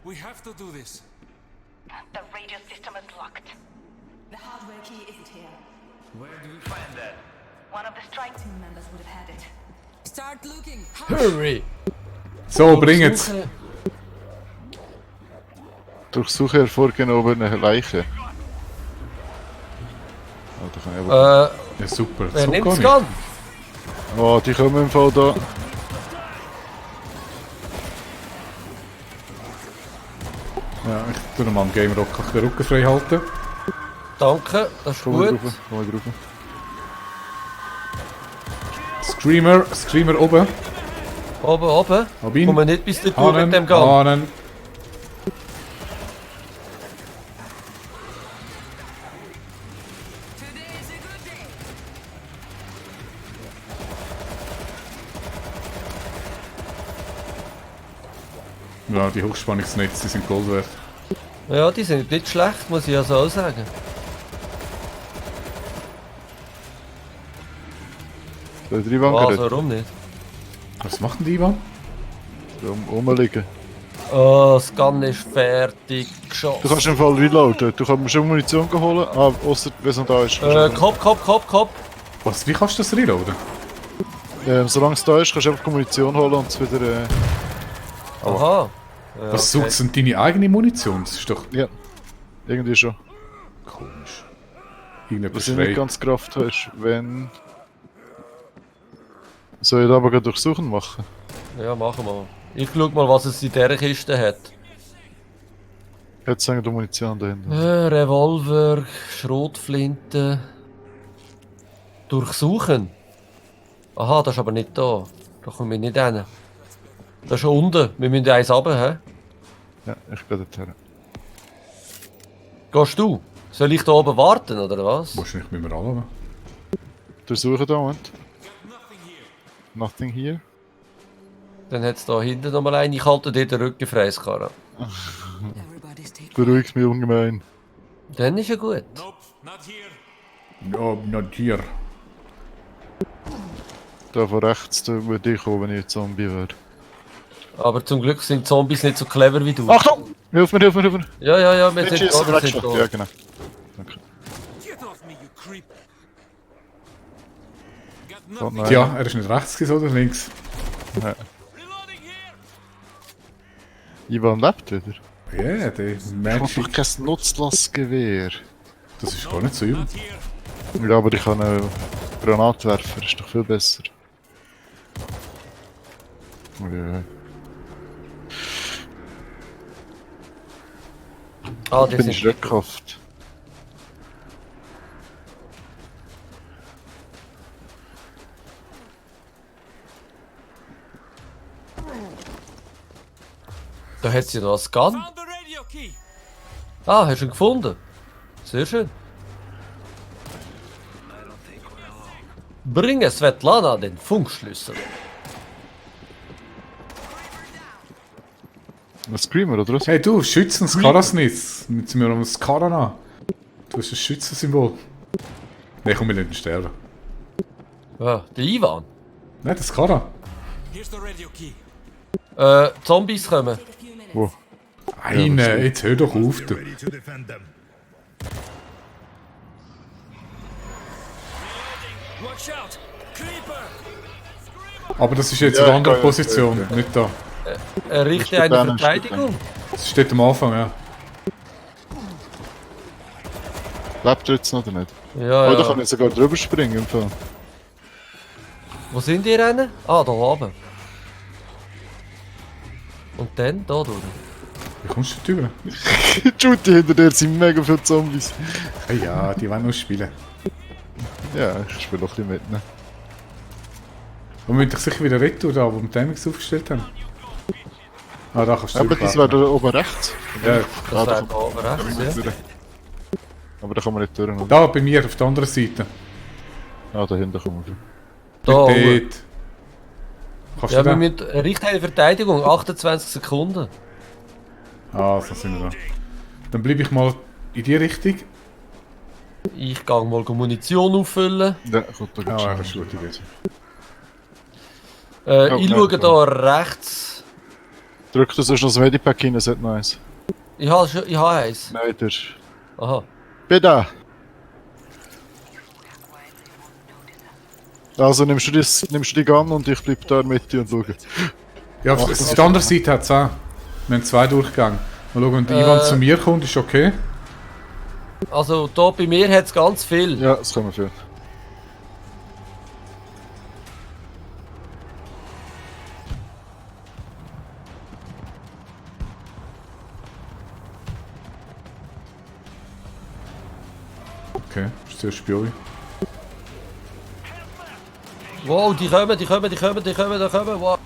We have to do this. The radio system is locked. The hardware key isn't here. Where do we find that? One of the strike Team members would have had it. Start looking. Hurry! So, bring jetzt. Durchsuche hervorgehen oben eine Leiche. Oh, da kann ich aber... Ja, super. Wer So nimmt's gar Gun? Oh, die kommen im Fall da. Ja, ich tu nochmal am Game Rock den Rücken frei halten. Danke, das ist Komm gut. drauf, komm drauf. Screamer oben. Oben. Hab ihn. Kommen wir nicht bis dahin mit dem Gun. Ahnen. Today is a good day. Ja, die Hochspannungsnetze die sind Gold wert. Ja, die sind nicht schlecht, muss ich ja so sagen. Soll ich reinwankern? Also, warum nicht? Was macht denn die Ivan? Rumliegen. Oh, das Gun ist fertig geschossen. Du kannst im Fall reloaden. Du kannst schon Munition holen. Ah, ausser wenn es noch da ist. Kopf. Was? Wie kannst du das reloaden? Solange es da ist, kannst du einfach Munition holen und es wieder... Aha. Ja, Was suchst du denn deine eigene Munition? Das ist doch Ja, irgendwie schon. komisch. Irgendetwas Was du nicht schreit. ganz Kraft hast, wenn... Soll ich da aber gerade durchsuchen machen? Ja, machen wir. Ich schau mal, was es in dieser Kiste hat. Jetzt hängt die Munition dahinter. Revolver, Schrotflinte. Durchsuchen. Aha, das ist aber nicht da. Da kommen wir nicht hin. Das ist unten. Wir müssen eins runter, hä? Ja, ich gehe dorthin. Gehst du? Soll ich da oben warten, oder was? Wahrscheinlich müssen wir alle. Durchsuchen da, Moment. Nothing here. Dann hat es da hinten nochmal einen. Ich halte dir den Rücken frei, Skara. Everybody's taking. Beruhigt mich ungemein. Dann ist ja gut. Nope, not here. No, not here. Da von rechts, da würde ich kommen, wenn ich ein Zombie wäre. Aber zum Glück sind Zombies nicht so clever wie du. Achtung! Hilf mir! Ja, wir sind Schiessen, da, wir sind Ja, da. genau. Danke. Get off me, you creep. Got Oh, nothing. nein. Ja, er ist nicht rechts gewesen, oder links? Ja. Reloading here. Ivan lebt wieder. Ja, der Ich habe Magic. einfach kein Nutzlastgewehr. Das ist gar nicht so übel. Not here. Ja, aber ich kann einen Granatwerfer, ist doch viel besser. Ja. Ah, Ich die bin sind... schreckhaft. Da hat sie noch ein Gun. Found the radio key. Ah, hast du ihn gefunden? Sehr schön. Bringe Svetlana den Funkschlüssel. Ein Screamer, oder was? Hey du, schützen das Karasnitz. Mit mir um das Karan an. Du hast ein Schützensymbol. Nein, komm, wir nicht sterben. Ja, der Ivan. Nein, das Karan. Here's the radio key. Zombies kommen. Wo? Eine, jetzt hör doch auf. Du. Ready to defend them. Watch out. Creeper. Aber das ist jetzt Ja, eine andere ich kann- Position, ja. nicht da. Richte Das eine ist der Verteidigung. Das steht am Anfang, ja. Lebt er jetzt noch oder nicht? Ja, Oh, da ja. kann ich sogar drüber springen im Fall. Wo sind die Rennen? Ah, da oben. Und dann da durch. Wie kommst du drüber? Judy, hinter dir sind mega viele Zombies. Hey, ja, die wollen noch spielen. Ja, ich spiele auch ein bisschen mit, ne? Und wir müssen sicher wieder retour da, wo wir die Timings aufgestellt haben. Ah, da kannst du Aber das wäre da oben rechts. Ja, Das da wäre kommt- da oben rechts, ja. Aber da kann man nicht durch, oder? da bei mir auf der anderen Seite. Ah, da hinten kommen wir. Da Dort. oben. Kannst Ja, du wir da? müssen richte eine Verteidigung, 28 Sekunden. Ah, so sind wir da. Dann bleibe ich mal in die Richtung. Ich gehe mal Munition auffüllen. Ja, gut, da geht's Ah, schon. das ist eine gute Idee. Ich Oh, schaue nein, da rechts. Drück das sonst noch das Medipack rein, es hat noch eins. Ich habe eins. Nein, der. Aha. Bitte! Also nimmst du die Gun und ich bleib da in der Mitte und schaue. Ja, auf der anderen Seite hat es auch. Wir haben 2 Durchgänge. Mal schauen, wenn der Ivan zu mir kommt, ist okay. Also da bei mir hat es ganz viel. Ja, das können wir führen. Okay, ist zuerst bei euch. Wow, die kommen. Wow.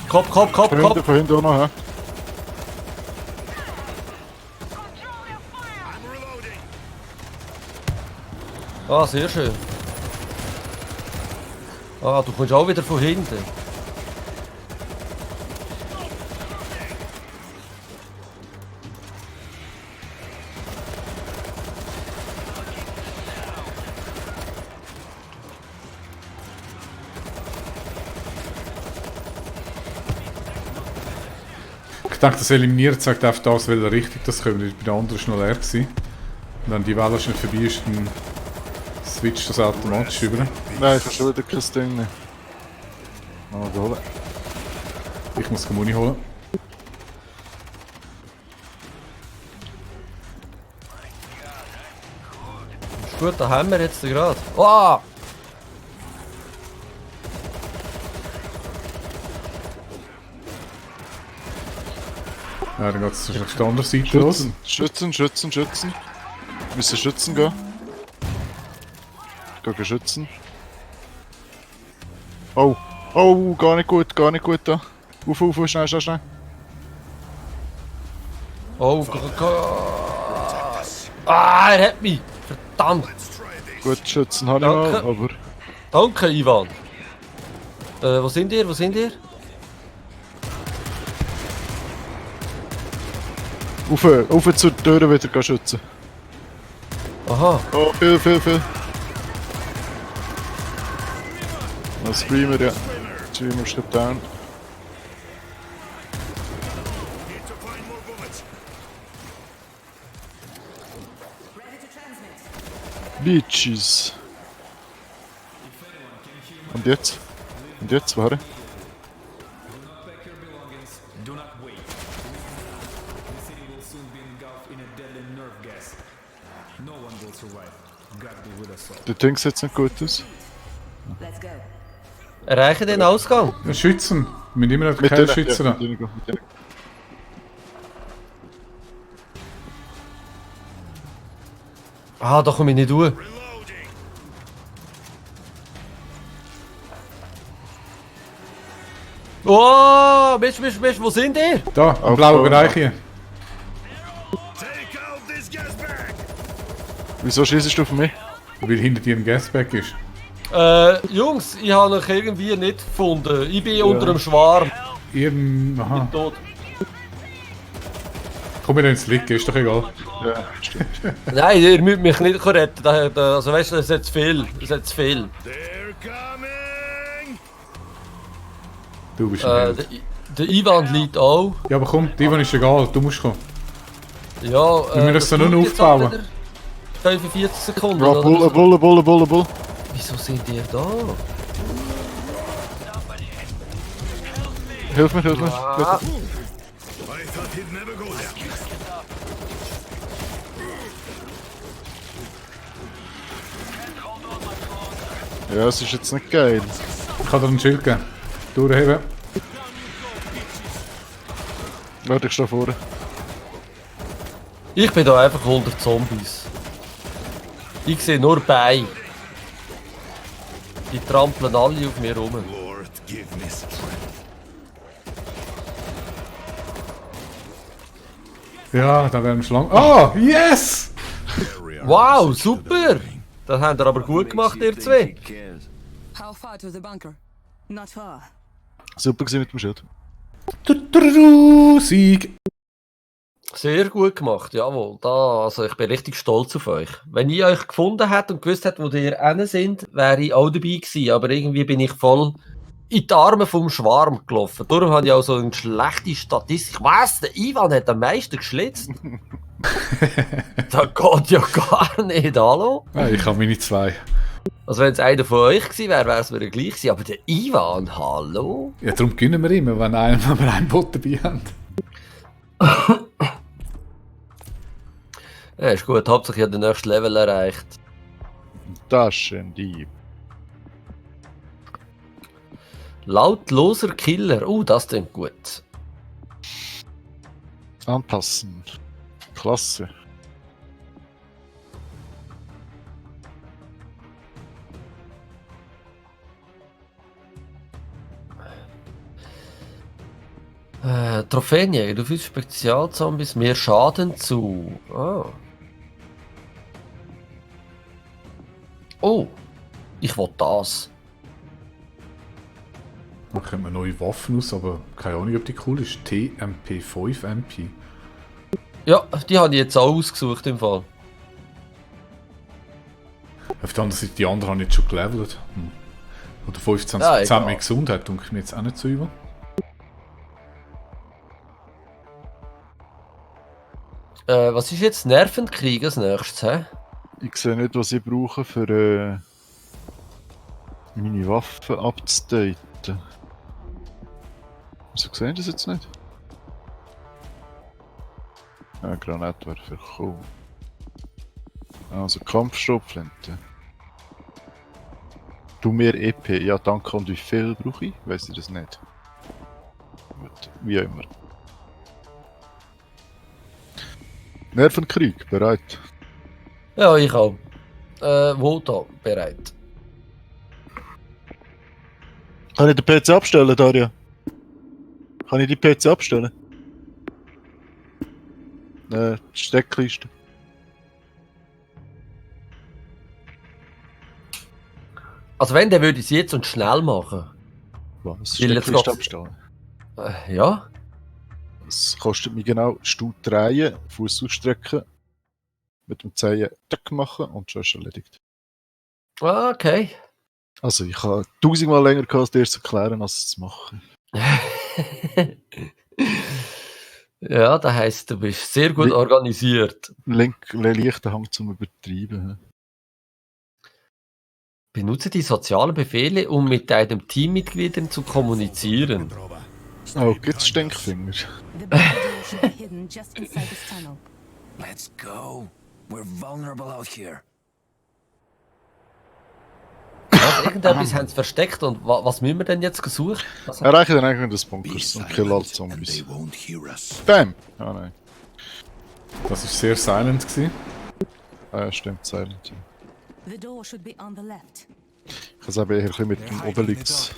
Kopf. Von hinten auch noch, hä? Ah, sehr schön. Ah, du kommst auch wieder von hinten. Ich dachte, das Eliminieren zeigt einfach das, welche Richtung das kommt. Bei der anderen war noch leer. Gewesen. Und wenn die Welle schnell vorbei ist, dann switcht das automatisch über. Nein, ich habe schon wieder kein Ding mehr. Mal holen. Ich muss die Muni holen. Ist gut, da haben wir jetzt gerade. Wow! Ja, dann geht es auf der anderen Seite los. Schützen. Wir müssen schützen gehen. Gehen schützen. Oh, gar nicht gut da. Auf, schnell. Oh, ah, er hat mich! Verdammt! Gut, schützen habe ich mal, Danke. aber... Danke, Ivan! Wo sind ihr? Auf zur Tür wieder gehen schützen. Aha. Oh, viel. Ein Screamer, ja. Screamer steht down. Bitches. Und jetzt? Warte. Do not wait. The city will soon be engulfed in a deadly nerve gas. No one will survive. God be with us all. Der Ding sieht nicht gut aus. Let's go. Erreichen den Ausgang? Ja, Schützen. Wir müssen immer noch Mit keine denen, Schützen ja, haben. mit denen. Ah, da komme ich nicht durch. Oh, Mist, wo sind ihr? Da, im blauen Bereich hier. Wieso schießt du auf mich? Weil hinter dir ein Gasback ist. Jungs, ich habe euch irgendwie nicht gefunden. Ich bin unter dem Schwarm. Aha. Tot. Komm mir ins Liegen, ist doch egal. Ja, stimmt. Nein, ihr müsst mich nicht retten. Also weißt du, es ist zu viel. Du bist ein Der, Held. der Ivan liegt auch. Ja, aber komm, die Ivan ist egal, du musst kommen. Ja, Wir müssen es das nur noch dauert jetzt auch aufbauen. wieder 45 Sekunden. Ja, oder? Bulle. Wieso sind ihr da? Hilf mir. Ah, Ja, es ist jetzt nicht geil. Ich kann dir ein Schild geben. Durchheben. Warte, ich stehe vorne. ich bin da einfach unter Zombies. Ich sehe nur Beine. Die trampeln alle auf mir rum. Lord, give me strength. Ja, da wären wir schon lang. Ah, yes! Wow, super! Das habt ihr aber gut gemacht, ihr zwei. How far to the bunker? Not far. Super gewesen mit dem Schild. Sieg! Sehr gut gemacht, jawohl. Also ich bin richtig stolz auf euch. Wenn ich euch gefunden hätte und gewusst hätte, wo ihr hin sind, wäre ich auch dabei gewesen. Aber irgendwie bin ich voll in die Arme vom Schwarm gelaufen. Darum habe ich auch so eine schlechte Statistik. Was? Der Ivan hat am meisten geschlitzt? Das geht ja gar nicht, hallo? Ja, ich habe meine 2. Also wenn es einer von euch gewesen wäre, wäre es mir gleich gewesen. Aber der Ivan, hallo? Ja, darum gewinnen wir immer, wenn wir einen Bot dabei haben. Ja, ist gut. Hauptsache ich habe den nächsten Level erreicht. Taschendieb. Lautloser Killer. Das klingt gut. Anpassen. Klasse. Trophäenjäger, du fügst Spezialzombies mehr Schaden zu. Oh, ich will das. Da kommen neue Waffen aus, aber keine Ahnung, ob die cool ist. TMP5MP. Ja, die habe ich jetzt auch ausgesucht im Fall. Auf der anderen Seite, die anderen haben jetzt schon gelevelt. Oder 25% Ja, mehr Gesundheit, denke ich mir jetzt auch nicht so über. Was ist jetzt Nervenkrieg als nächstes, hä? Ich sehe nicht, was ich brauche, für meine Waffen abzudaten. Wieso sehe ich das jetzt nicht? Granatwerfer, cool. Also Kampfschrotflinte. Du mehr EP, ja danke. Und wie viel brauche ich? Weiss ich das nicht. Gut, wie immer. Nervenkrieg, bereit. Ja, ich auch. Wo da? Bereit. Kann ich den PC abstellen, Daria? Kann ich die PC abstellen? Die Steckliste. Also wenn, dann würde ich es jetzt und schnell machen. Was? Weil jetzt Steckliste geht's- abstellen? Ja? Es kostet mich genau Stuhl drehen, Fuß ausstrecken, mit dem Zehen Tack machen und schon ist erledigt. Okay. Also ich habe 1000-mal länger gehabt, als dir zu erklären, als es zu machen. Ja, das heisst, du bist sehr gut organisiert. Leichter Hang zum Übertreiben. Benutze die sozialen Befehle, um mit deinen Teammitgliedern zu kommunizieren. Oh, gibt's Stinkfinger? The bunker door should be hidden just inside this tunnel. Let's go. We're vulnerable out here. Was, irgendetwas haben sie versteckt und was müssen wir denn jetzt suchen? Was haben- Erreiche den Eingang des Be Bunkers und kill silent alle and Zombies. they won't hear us. Bam! Ah nein. Das war sehr silent gewesen. Ah ja, stimmt, silent. The door should be on the left. Ich kann es eben eher ein bisschen mit dem Obelix.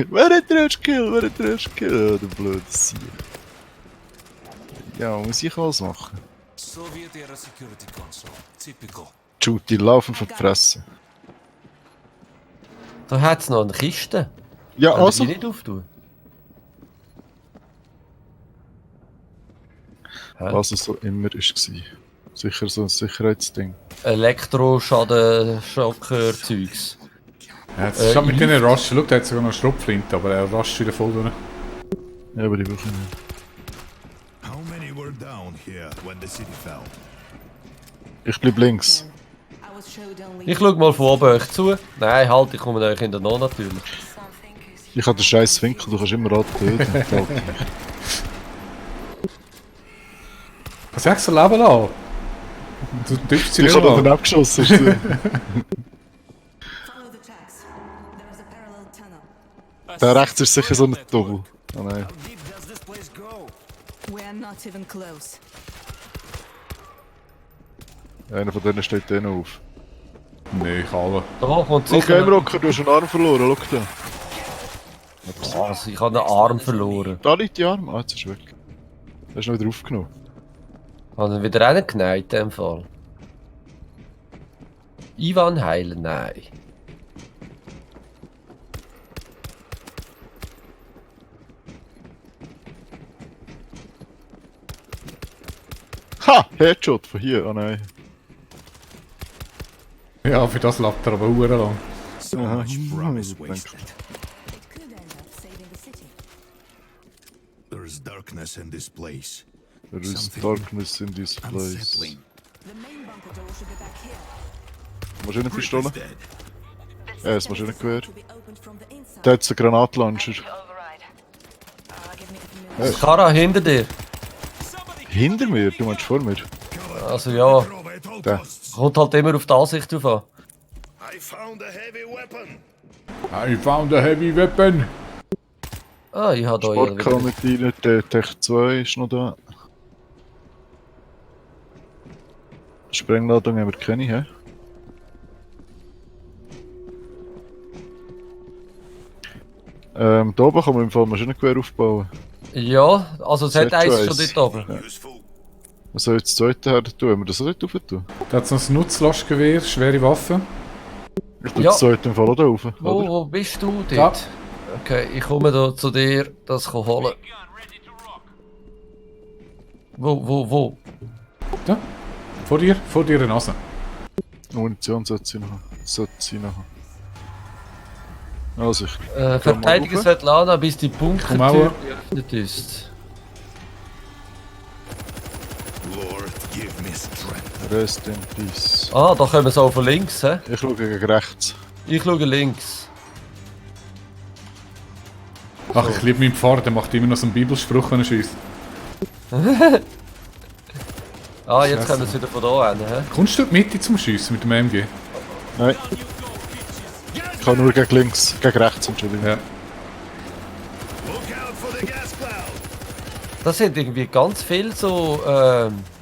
Wer hat den ersten Kill? Wer hat den ersten Kill? Oh, du blödes Sieg. Ja, muss ich was machen? Soviet era security console. Typical. Shoot, die laufen für die Fresse. Da hat es noch eine Kiste. Ja, Können wir also. die nicht auftun? Was es so immer war. Sicher so ein Sicherheitsding. Elektroschaden-Schocker-Zeugs. Ja, jetzt schon mit denen Rush. Schau, der hat sogar noch eine Schrotflinte, aber er rusht wieder voll durch. Ja, aber die brauche ich nicht. How many were down here when the city fell? Ich bleib links. I was showed only. Ich schau mal von oben euch zu. Nein, halt, ich komme euch in den Noch natürlich. Ich habe den scheiß Winkel, du kannst immer alle töten. Was hast du Leben lassen? Du triffst sie Ich nicht habe mal. dann abgeschossen. Ist Follow the tracks. There is a parallel tunnel. der rechts ist sicher so ein Double. Oh nein. Deep does this place go? We're not even close. Einer von denen steht dann auf. Nee, ich alle. Da kommt Oh, sicher... Game Rocker, du hast einen Arm verloren, schau da. Also, ich habe einen Arm verloren. Da liegt die Arm. Ah, jetzt ist er weg. Der ist noch wieder aufgenommen. Habe ihn wieder reingeneigt in dem Fall. Ivan heilen? Nein. Ha! Headshot von hier. Oh nein. Ja, für das läuft er aber hure lang. So Aha. much promise Danke. wasted. It could end up saving the city. There's darkness in this place. There is Something darkness in this place. Unsettling. The main bunker door should be back here. Maschinenpistole? Grip is dead. Das Maschinengewehr. To be opened from the inside. Da hat's einen Granatlauncher. To override. Give me a few minutes. Kara, hinter dir. Hinter mir? Du meinst vor mir? Also ja, Cover at all Da. costs. kommt halt immer auf die Ansicht drauf an. I found a heavy weapon. I found a heavy weapon. Ah, ich habe da Sportkammer mit rein, der Tech 2 ist noch da. Sprengladung haben wir keine, hä? Da oben kann man im Fall Maschinengewehr aufbauen. Ja, also es hat eins schon Set-Rise. dort oben. Useful. Was soll jetzt das zweite her tun? Haben wir das auch nicht rauf tun? Da hat noch ein Nutzlastgewehr, schwere Waffe. Ich tue Ja. das zweite im Fall auch da rauf, Wo, oder? wo bist du Da. dort? Okay, ich komme da zu dir, das kann holen. Wo? Da. Vor dir eine Nase. Munition sollte sie noch haben. Sollte sie noch haben. Also, ich Verteidige rauf. Svetlana, bis die Komm Bunkertür auch. geöffnet ist. Lord, give me strength. Rest in Peace. Ah, da kommen sie auch von links, hä? Ich schaue gegen rechts. Ich schaue links. Ach, ich liebe meinen Pfarrer, der macht immer noch so einen Bibelspruch, wenn er schießt. Ah, jetzt Scheiße. kommen sie wieder von da hin, hä? Kommst du in die Mitte zum Schiessen mit dem MG? Nein. Ich kann nur gegen links, gegen rechts, Entschuldigung. Ja. Look out for the gas cloud. Das sind irgendwie ganz viele so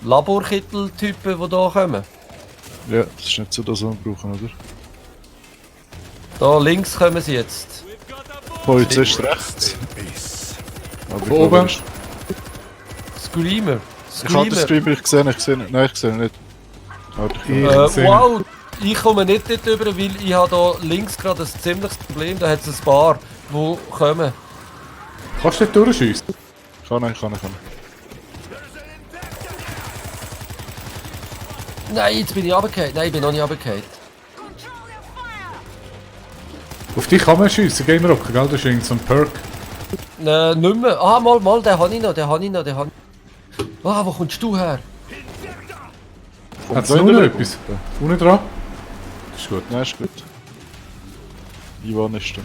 Laborkittel-Typen, die da kommen. Ja, das ist nicht so, dass wir ihn brauchen, oder? Da links kommen sie jetzt. Polizist rechts. Peace. Aber ich Oben. glaube, er ist- Screamer. Ich habe den Screamer. Streamer ich sehe ihn. Nein, ich sehe ihn nicht. Warte, ich Ich kann- sehe ihn. Wow, ich komme nicht dort rüber, weil ich habe da links gerade ein ziemliches Problem. Da hat es ein paar, die kommen. Kannst du nicht durchschiessen? kann. Nein, jetzt bin ich runtergefallen. Nein, ich bin noch nicht runtergefallen. Auf dich kann man schiessen, Gamer Rock, gell? Das ist irgend so ein Perk. Nicht mehr. Ah, mal, den habe ich noch. Ah, wo kommst du her? Hat es da noch in der etwas? Unten dran? Ist gut. Nein, ist gut. Ivan ist da.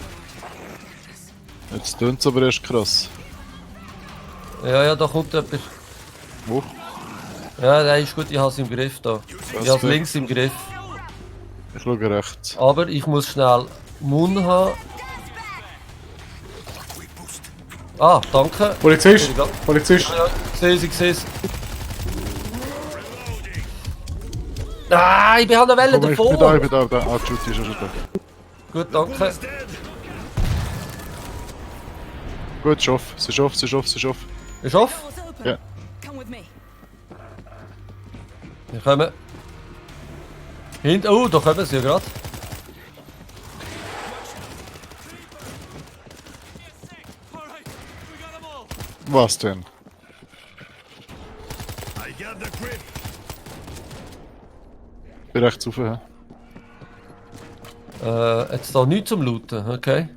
Jetzt tönt es aber erst krass. Ja, da kommt jemand. Wo? Ja, nein, ist gut, ich habe es im Griff da. Ich habe es für- links im Griff. Ich schaue rechts. Aber ich muss schnell Mund haben. Ah, danke. Polizist! Polizist! Ja, ich sehe es. Nein, ich bin halt noch Welle Komm, ich bin da. davor. Ah, die Judy ist auch schon da. Gut, danke. Gut, ist off. Sie ist off. Ist off? Door's open. Ja. Come with me. Wir kommen. Oh, da kommen sie ja gerade. Was denn? I got the grip. Ich bin rechts rauf, hä? Jetzt da nichts zum Looten, okay.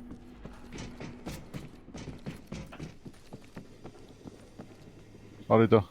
Alle da.